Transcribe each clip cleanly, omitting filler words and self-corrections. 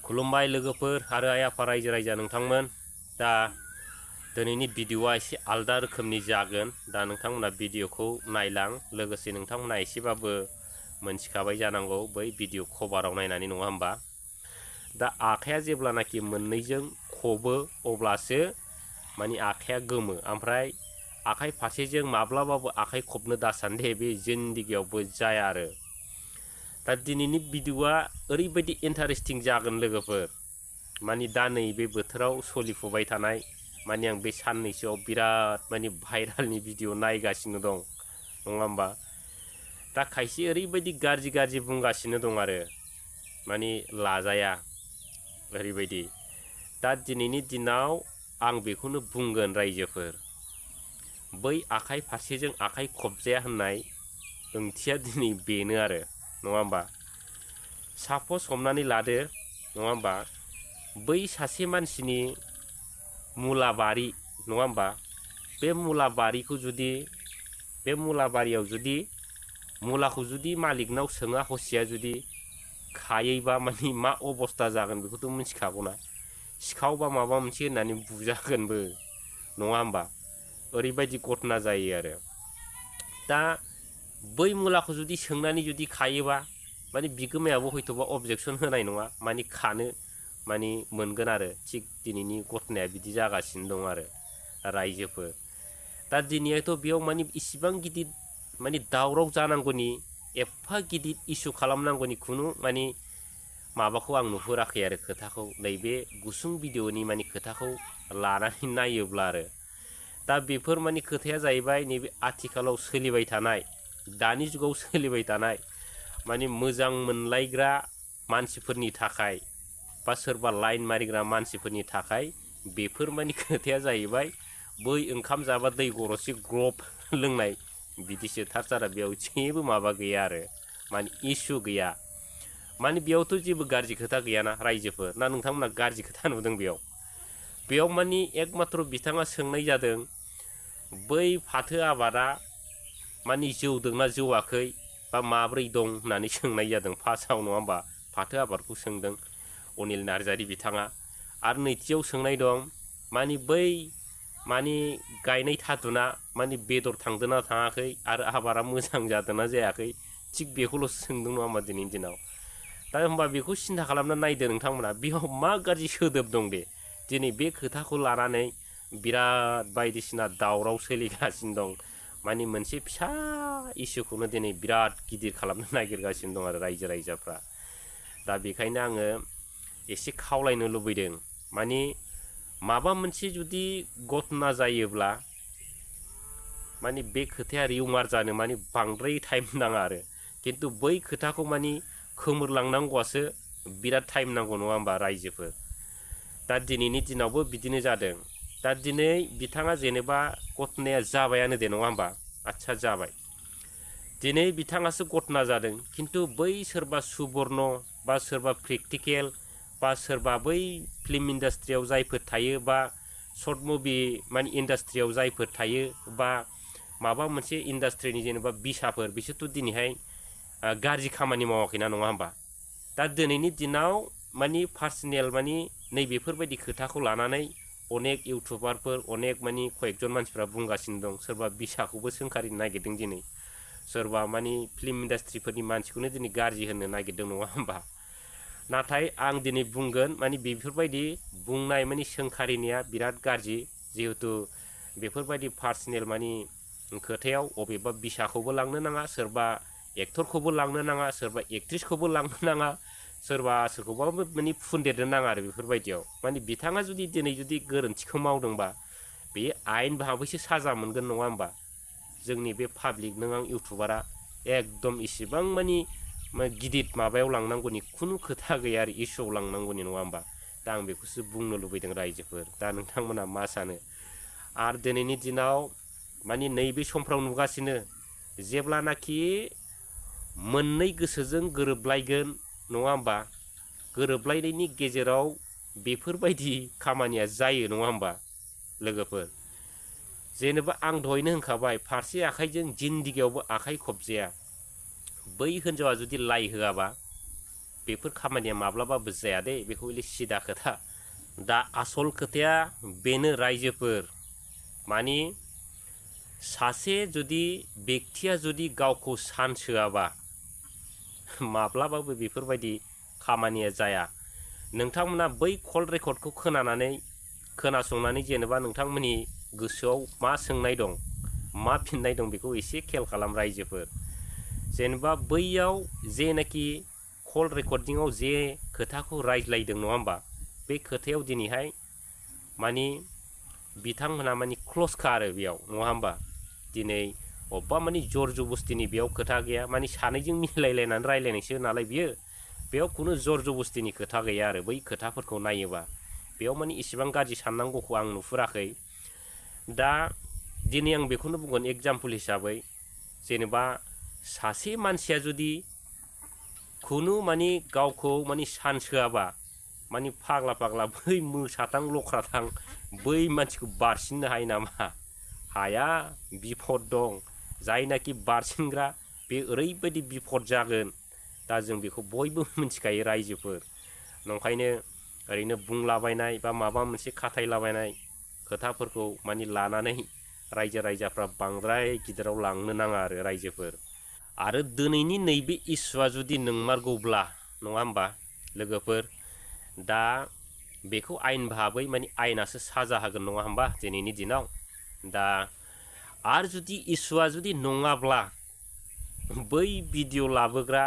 खुलुमबाय लोगोफोर आरो आइ आफा रायजो राजा नोंथांमोन। दा दिनैनि भिडिअआ एसे आलदा रोखोमनि जागोन। दा नोंथांमोना भिडिअखौ नायलां, लोगोसे नोंथांमोना एसेबाबो मोनथिखाबाय जानांगौ बै भिडिअ कभाराव नायनानै, नङा होमबा? दा आखाइया जेब्लानाखि मोननैजों खबो अब्लासो माने आखाइया गोमो, ओमफ्राय आखाइ फारसेजों माब्लाबाबो आखाइ खबनो दासान्दे बे जिन्दगियावबो जाया आरो। दा दिनैनि भिडिअआ ओरैबायदि इन्टारेस्टिं जागोन लोगोफोर, माने दा नैबे बोथोराव सोलिफुबाय थानाय, माने आं बे साननैसोआव बिराद माने भाइरालनि भिडिअ नायगासिनो दं, नङा होमबा? दा खायसे ओरैबायदि गाज्रि गाज्रि बुंगासिनो दं आरो, माने लाजाया ओरैबायदि। दा दिनैनि दिनाव आं बेखौनो बुंगोन रायजोफोर, बै आखाइ फारसेजों आखाइ खबजाया होननाय ओंथिया दिनै बेनो आरो, नङा होमबा? सापस हमनानै लादो, नङा होमबा, बै सासे मानसिनि मुला बारि, नङा होमबा? बे मुला बारिखौ जुदि, बे मुला बारियाव जुदि मुलाखौ जुदि मालिकनाव सोङा हसिया जुदि खायैबा माने मा अबस्था जागोन बेखौथ' मिथिखागौना। सिखाव बा माबा मोनसे होननानै बुजागोनबो, नङा होमबा? ओरैबायदि घटना जायो आरो। दा बै मुलाखौ जुदि सोंनानै जुदि खायोबा माने बिगोमायाबो हयथ'बा अबजेक्सन होनाय नङा, माने खानो माने मोनगोन आरो। थिग दिनैनि घटनाया बिदि जागासिनो दं आरो रायजोफोर। दा दिनैथ' बेयाव माने इसिबां गिदिर माने दावराव जानांगौनि, एफा गिदिर इस्यु खालामनांगौनि खुनु माने माबाखौ आं नुहुराखै आरो, खोथाखौ नैबे गुसुं भिडिअनि माने खोथाखौ लानानै नायोब्ला आरो। दा बेफोर माने खोथाया जाहैबाय नैबे आथिखालाव सोलिबाय थानाय, दानि जुगाव सोलिबाय थानाय माने मोजां मोनलायग्रा मानसिफोरनि थाखाय बा सोरबा लाइन मारिग्रा मानसिफोरनि थाखाय बेफोर माने खोथाया जाहैबाय बै ओंखाम जाबा दै गरसे ग्लब लोंनाय बिदिसो थारसारा। बेयाव जेबो माबा गैया आरो, माने इस्यु गैया। माने बेयावथ' जेबो गाज्रि खोथा गैयाना रायजोफोर, ना नोंथांमोना गाज्रि खोथा नुदों बेयाव माने एकमात्र बिथाङा सोंनाय जादों बै फाथो आबादा माने जौदोंना जौवाखै बा माब्रै दं होननानै सोंनाय जादों फार्स्टआव, नङा होमबा? फाथो आबादखौ सोंदों अनिल नार्जारि बिथाङा। आरो नैथियाव सोंनाय दं माने बै माने गायनाय थादुना माने बेदर थांदोंना थाङाखै आरो आबादा मोजां जादोंना जायाखै, थिग बेखौल' सोंदों, नङा होमबा दिनैनि दिनाव? दा होमबा बेखौ सिन्था खालामना नायदो नोंथांमोना, बेयाव मा गाज्रि सोदोब दं दे दिनै बे खोथाखौ लानानै बिराद बायदिसिना दावराव सोलिगासिनो दं। माने मोनसे फिसा इस्युखौनो दिनै बिराद गिदिर खालामनो नागिरगासिनो दं आरो रायजो राजाफ्रा। दा बेखायनो आङो एसे खावलायनो लुबैदों, माने माबा मोनसे जुदि घटना जायोब्ला माने बे खोथाया रिउमार जानो माने बांद्राय टाइम नाङा आरो, खिन्थु बै खोथाखौ माने खोमोरलांनांगौआसो बिराद टाइम नांगौ, नङा होमबा रायजोफोर? दा दिनैनि दिनावबो बिदिनो जादों। दा दिनै बिथाङा जेनेबा घटनाया जाबायानो दे, नङा होमबा? आच्छा जाबाय, दिनै बिथाङासो घटना जादों, खिन्थु बै सोरबा सुबर्न बा सोरबा प्रेक्टिकेल बा सोरबा बै फिल्म इन्डास्ट्रियाव जायफोर थायो बा शर्ट मुभि माने इन्डास्ट्रियाव जायफोर थायो बा माबा मोनसे इन्डास्ट्रिनि जेनेबा बिसाफोर, बिसोरथ' दिनैहाय गाज्रि खामानि मावाखैना, नङा होमबा? दा दिनैनि दिनाव माने पार्सनेल माने नैबेफोरबायदि खोथाखौ लानानै अनेक इउटुबारफोर, अनेक माने कয়েকজন मानसिफ्रा बुंगासिनो दं। सोरबा बिसाखौबो सोंखारिनो नागिरदों दिनै, सोरबा माने फिल्म इन्डास्ट्रिफोरनि मानसिखौनो दिनै गाज्रि होननो नागिरदों, नङा होमबा? नाथाय आं दिनै बुंगोन माने बेफोरबायदि बुंनाय माने सोंखारिनाया बिराद गाज्रि, जिहेतु बेफोरबायदि पार्सनेल माने खोथायाव अबेबा बिसाखौबो लांनो नाङा, सोरबा एक्टरखौबो लांनो नाङा, सोरबा एक्ट्रिसखौबो लांनो नाङा, सोरबा सोरखौबाबो माने फुनदेरनो नाङा आरो बेफोरबायदियाव। माने बिथाङा जुदि दिनै जुदि गोरोन्थिखौ मावदोंबा बे आयेन भाबैसो साजा मोनगोन, नङा होमबा? जोंनि बे पाब्लिक नों आं इउटुबारा एकदम इसिबां माने गिदिर माबायाव लांनांगौनि खुनु खोथा गैया आरो, इस्युआव लांनांगौनि, नङा होमबा? दा आं बेखौसो बुंनो लुबैदों रायजोफोर। दा नोंथांमोना मा सानो? आरो दिनैनि दिनाव माने नैबे समफ्राव नुगासिनो जेब्लानाखि मोननै गोसोजों गोरोबलायगोन, नङा होमबा? गोरोबलायनायनि गेजेराव बेफोरबायदि खामानिया जायो, नङा होमबा लोगोफोर? जेनेबा आं दहायनो होनखाबाय फारसे आखाइजों जिन्दगियावबो आखाइ खबजाया। बै हिन्जावा जुदि लाइ होआबा बेफोर खामानिया माब्लाबाबो जाया दे, बेखौ सिदा खोथा। दा आसल खोथाया बेनो रायजोफोर, मानि सासे जुदि बेक्तिया जुदि गावखौ सानसोआबा माब्लाबाबो बेफोरबायदि खामानिया जाया। नोंथांमोना बै कल रेकर्डखौ खोनासंनानै जेनेबा नोंथांमोननि गोसोआव मा सोंनाय दं, मा फिननाय दं, बेखौ एसे खेल खालाम रायजोफोर। जेनेबा बैयाव जेनाखि कल रेकर्डिंआव जे खोथाखौ रायज्लायदों नङा होमबा, बे खोथायाव दिनैहाय मानि बिथांमोनहा मानि क्ल'जखा आरो बेयाव नङा होमबा। दिनै अबेबा मानि जर जबस्तिनि बेयाव खोथा गैया, मानि सानैजों मिलायलायनानै रायलायनायसो नालाय बियो, बेयाव खुनु जर जबस्तिनि खोथा गैया आरो बै खोथाफोरखौ नायोबा। बेयाव मानि इसेबां गाज्रि साननांगौखौ आं नुहुराखै। दा दिनै आं बेखौनो बुंगोन एग्जाम्पोल हिसाबै, जेनेबा सासे मानसिया जुदि खुनु मानि गावखौ मानि सानसोआबा, मानि फाग्ला फाग्ला बै मोसाथां लख्राथां बै मानसिखौ बारसिननो हायो नामा? हाया, बिफद दं। जायनाखि बारसिनग्रा बे ओरैबायदि बिफद जागोन, दा जों बेखौ बयबो मिथिखायो रायजोफोर। नंखायनो ओरैनो बुंलाबायनाय बा माबा मोनसे खाथायलाबायनाय खोथाफोरखौ मानि लानानै रायजो राजाफ्रा बांद्राय गिदिराव लांनो नाङा आरो रायजोफोर। आरो दिनैनि नैबे इस्युआ जुदि नंमारगौब्ला नङा होमबा लोगोफोर, दा बेखौ आयेन भाबै मानि आयेनासो साजा होगोन नङा होमबा दिनैनि दिनाव। दा आरो जुदि इस्युआ जुदि नङाब्ला बै भिडिअ लाबोग्रा,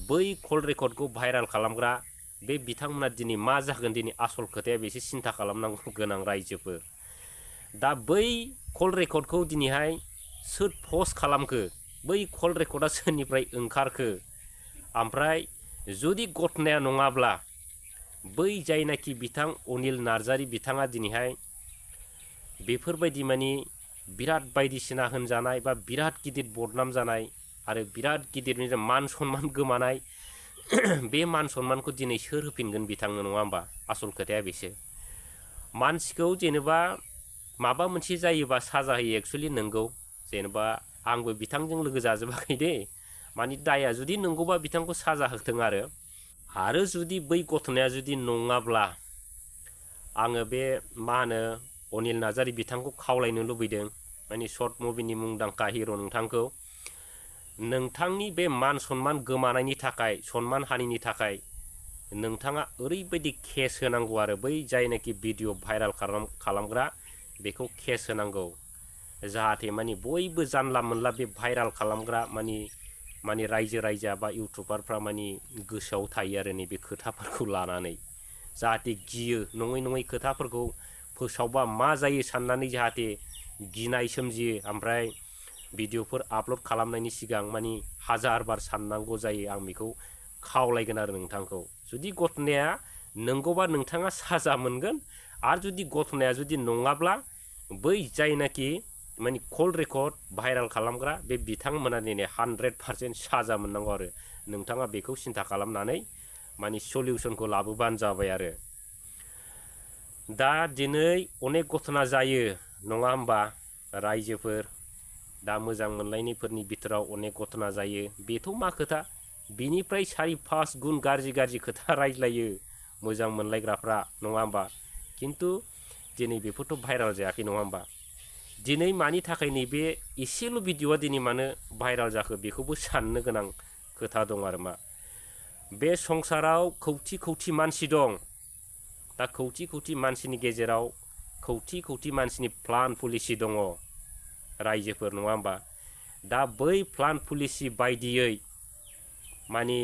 बै कल रेकर्डखौ भाइराल खालामग्रा बे बिथांमोना दिनै मा जागोन, दिनै आसल खोथाया बेसो सिन्था खालामनांगौ गोनां रायजोफोर। दा बै कल रेकर्डखौ दिनैहाय सोर पस्ट खालामखो, बै कल रेकर्डआ सोरनिफ्राय ओंखारखो, ओमफ्राय जुदि घटनाया नङाब्ला बै जायनाखि बिथां अनिल नार्जारी बिथाङा दिनैहाय बेफोरबायदि मानि बिराद बायदिसिना होनजानाय बा बिराद गिदिर बदनाम जानाय आरो बिराद गिदिर मान सन्मान गोमानाय, बे मान सन्मानखौ दिनै सोर होफिनगोन बिथांनो नङा होमबा। आसल खोथाया बेसो। मानसिखौ जेनेबा माबा मोनसे जायोबा साजा होयो एक्सुवेलि नंगौ, जेनेबा आंबो बिथांजों लोगो जाजोबाखै दे, मानि दाया जुदि नंगौबा बिथांखौ साजा होथों आरो जुदि बै घटनाया जुदि नङाब्ला आङो बे मा होनो अनिल नार्जारी बिथांखौ खावलायनो लुबैदों, मानि शर्ट मुभिनि मुंदांखा हिर' नोंथांखौ, नोंथांनि बे मान सन्मान गोमानायनि थाखाय, सन्मान हानिनि थाखाय नोंथाङा ओरैबायदि केस होनांगौ आरो बै जायनाखि भिडिअ भाइराल खालामग्रा बेखौ केस होनांगौ, जाहाथे मानि बयबो जानला मोनला बे भाइराल खालामग्रा मानि रायजो राजा बा इउटुबारफ्रा मानि गोसोआव थायो आरो नैबे खोथाफोरखौ लानानै, जाहाथे गियो, नङै नङै खोथाफोरखौ फोसावबा मा जायो साननानै जाहाथे गिनाय सोमजियो, ओमफ्राय भिडिअफोर आपल'ड खालामनायनि सिगां मानि हाजार बार साननांगौ जायो। आं बेखौ खावलायगोन आरो नोंथांखौ। जुदि घटनाया नंगौबा नोंथाङा साजा मोनगोन, आरो जुदि घटनाया जुदि नङाब्ला बै जायनाखि मानि कल रेकर्ड भाइराल खालामग्रा बे बिथांमोना दिनै 100% साजा मोननांगौ आरो नोंथाङा बेखौ सिन्था खालामनानै मानि सलिउसनखौ लाबोबानो जाबाय आरो। दा दिनै अनेक घटना जायो नङा होमबा रायजोफोर, दा मोजां मोनलायनायफोरनि बिथोराव अनेक घटना जायो, बेथ' मा खोथा, बिनिफ्राय 4-5 गुन गाज्रि गाज्रि खोथा रायज्लायो मोजां मोनलायग्राफ्रा नङा होमबा। खिन्थु दिनै बेफोरथ' भाइराल जायाखै नङा होमबा। दिनै मानि थाखाय नैबे एसेल' भिडिअआ दिनै मानो भाइराल जाखो, बेखौबो साननो गोनां खोथा दं आरो मा। बे संसाराव खौथि खौथि मानसि दं, दा खौथि खौथि मानसिनि गेजेराव खौथि खौथि मानसिनि प्लान पलिसि दङ रायजोफोर नङा होमबा। दा बै प्लान पलिसि बायदियै मानि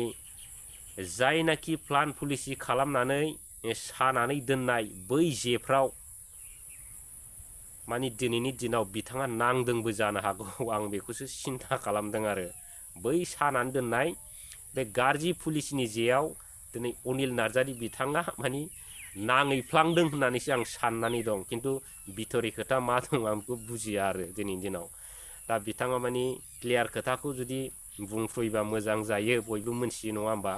जायनाखि प्लान पलिसि खालामनानै सानानै दोननाय बै जेफ्राव मानि दिनैनि दिनाव बिथाङा नांदोंबो जानो हागौ, आं बेखौसो सिन्था खालामदों आरो। बै सानानै दोननाय बे गाज्रि पलिसिनि जेयाव दिनै अनिल नार्जारी बिथाङा मानि नांहैफ्लांदों होननानैसो आं साननानै दं, खिन्थु बिथरि खोथा मा दं आं बेखौ बुजिया आरो दिनैनि दिनाव। दा बिथाङा मानि क्लियार खोथाखौ जुदि बुंफ्रुयोबा मोजां जायो, बयबो मोनथियो नङा होमबा।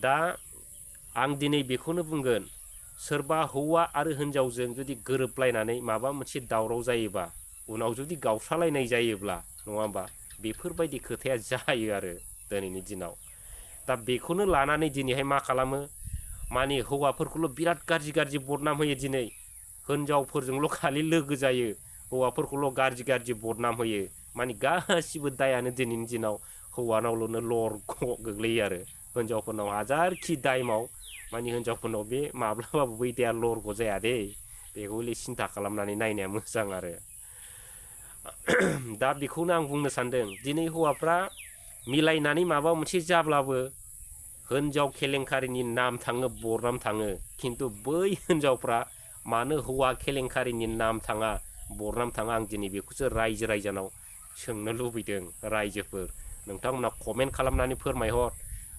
दा आं दिनै बेखौनो बुंगोन, सोरबा हौवा आरो हिन्जावजों जुदि गोरोबलायनानै माबा मोनसे दावराव जायोबा, उनाव जुदि गावस्रालायनाय जायोब्ला नङा होमबा, बेफोरबायदि खोथाया जायो आरो दिनैनि दिनाव। दा बेखौनो लानानै दिनैहाय मा खालामो माने हौवाफोरखौल' बिराद गाज्रि बदनाम होयो दिनै हिनजावफोरजोंल' खालि लोगो जायो हौवाफोरखौल' गाज्रि बदनाम होयो माने गासिबो दायानो दिनैनि दिनाव हौवानावल'नो लरग गोग्लैयो आरो हिनजावफोरनाव हाजारखि दाय माव माने हिनजावफोरनाव बे माब्लाबाबो बै दाया लरग जाया दे बेखौ सिन्था खालामनानै नायनाया मोजां आरो दा बेखौनो आं बुंनो सानदों दिनै हौवाफ्रा मिलायनानै माबा मोनसे जाब्लाबो हिनजाव केलेंकारिनि नाम थाङो बरनाम थाङो खिन्थु बै हिनजावफ्रा मानो हौवा केलेंकारिनि नाम थाङा बरनाम थाङा आं दिनै बेखौसो रायजोनाव सोंनो लुबैदों रायजोफोर नोंथांमोना कमेन्ट खालामनानै फोरमायहर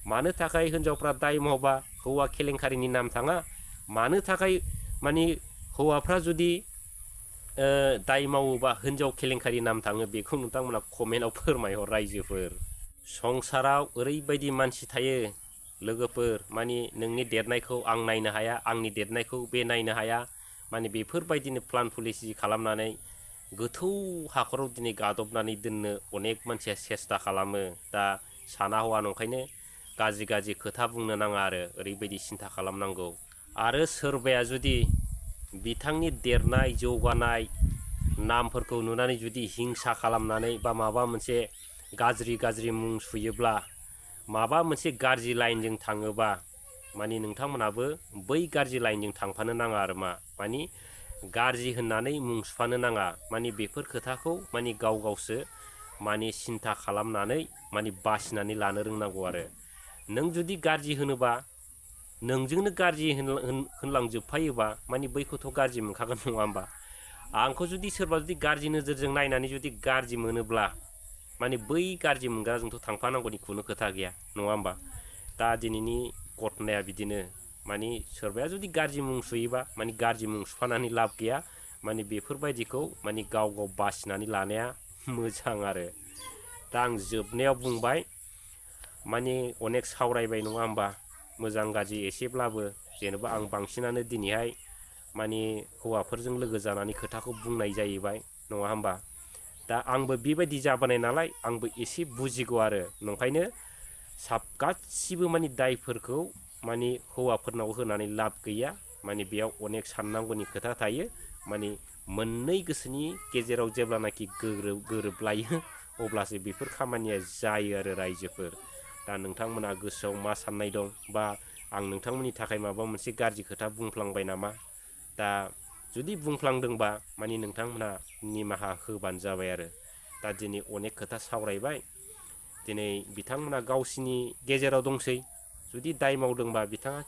मानो थाखाय हिनजावफ्रा दाय मावबा हौवा केलेंकारिनि नाम थाङा मानो थाखाय माने हौवाफ्रा जुदि दाय मावोबा हिनजाव केलेंकारि नाम थाङो बेखौ नोंथांमोना कमेन्टआव फोरमायहर रायजोफोर संसाराव ओरैबायदि मानसि थायो लोगोफोर माने नोंनि देरनायखौ आं नायनो हाया आंनि देरनायखौ बे नायनो हाया माने बेफोरबायदिनो प्लान पलिसि खालामनानै गोथौ हाखराव दिनै गादबनानै दोननो अनेक मानसिया सेस्था खालामो दा साना हौवा नंखायनो गाज्रि खोथा बुंनो नाङा आरो ओरैबायदि सिन्था खालामनांगौ आरो सोरबाया जुदि बिथांनि देरनाय जौगानाय नामफोरखौ नुनानै जुदि हिंसा खालामनानै बा माबा मोनसे गाज्रि मुं सुयोब्ला माबा मोनसे गाज्रि लाइनजों थाङोबा माने नोंथांमोनाबो बै गाज्रि लाइनजों थांफानो नाङा आरो माने गाज्रि होननानै मुं सुफानो नाङा माने बेफोर खोथाखौ माने गावसो माने सिन्था खालामनानै माने बासिनानै लानो रोंनांगौ आरो नों जुदि गाज्रि होनोबा नोंजोंनो गाज्रि होनलांजोबफायोबा माने बैखौथ' गाज्रि मोनखागोन नङा होमबा आंखौ जुदि सोरबा जुदि गाज्रि नोजोरजों नायनानै जुदि गाज्रि मोनोब्ला माने बै गाज्रि मोनग्राजोंथ' थांफानांगौनि खुनु खोथा गैया नङा होमबा दा दिनैनि घटनाया बिदिनो माने सोरबाया जुदि गाज्रि मुं सुयोबा माने गाज्रि मुं सुफानानै लाब गैया माने बेफोरबायदिखौ माने गाव बासिनानै लानाया मोजां आरो दा आं जोबनायाव बुंबाय माने अनेक सावरायबाय नङा होमबा मोजां गाज्रि एसेब्लाबो जेनेबा आं बांसिनानो दिनैहाय माने हौवाफोरजों लोगो जानानै खोथाखौ बुंनाय जाहैबाय नङा होमबा दा आंबो बेबायदि जाबोनाय नालाय आंबो एसे बुजिगौ आरो नंखायनो गासिबो माने दायफोरखौ माने हौवाफोरनाव होनानै लाब गैया माने बेयाव अनेक साननांगौनि खोथा थायो माने मोननै गोसोनि गेजेराव जेब्लानाखि गोरोबलायो अब्लासो बेफोर खामानिया जायो आरो रायजोफोर दा नोंथांमोना गोसोआव मा साननाय दं बा आं नोंथांमोननि थाखाय माबा मोनसे गाज्रि खोथा बुंफ्लांबाय नामा दा जुदि बुंफ्लांदोंबा माने नोंथांमोना निमाहा होबानो जाबाय आरो दा दिनै अनेक खोथा सावरायबाय दिनै बिथांमोना गावसिनि गेजेराव दंसै जुदि दाय मावदोंबा बिथाङा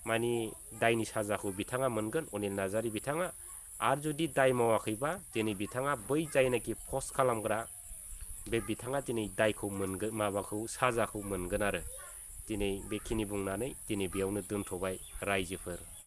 माने दायनि साजाखौ बिथाङा मोनगोन अनिल नार्जारि बिथाङा आरो जुदि दाय मावाखैबा दिनै बिथाङा बै जायनाखि पस्ट खालामग्रा बे बिथाङा दिनै दायखौ मोनगोन माबाखौ साजाखौ मोनगोन आरो दिनै बेखिनि बुंनानै दिनै बेयावनो दोनथ'बाय रायजोफोर।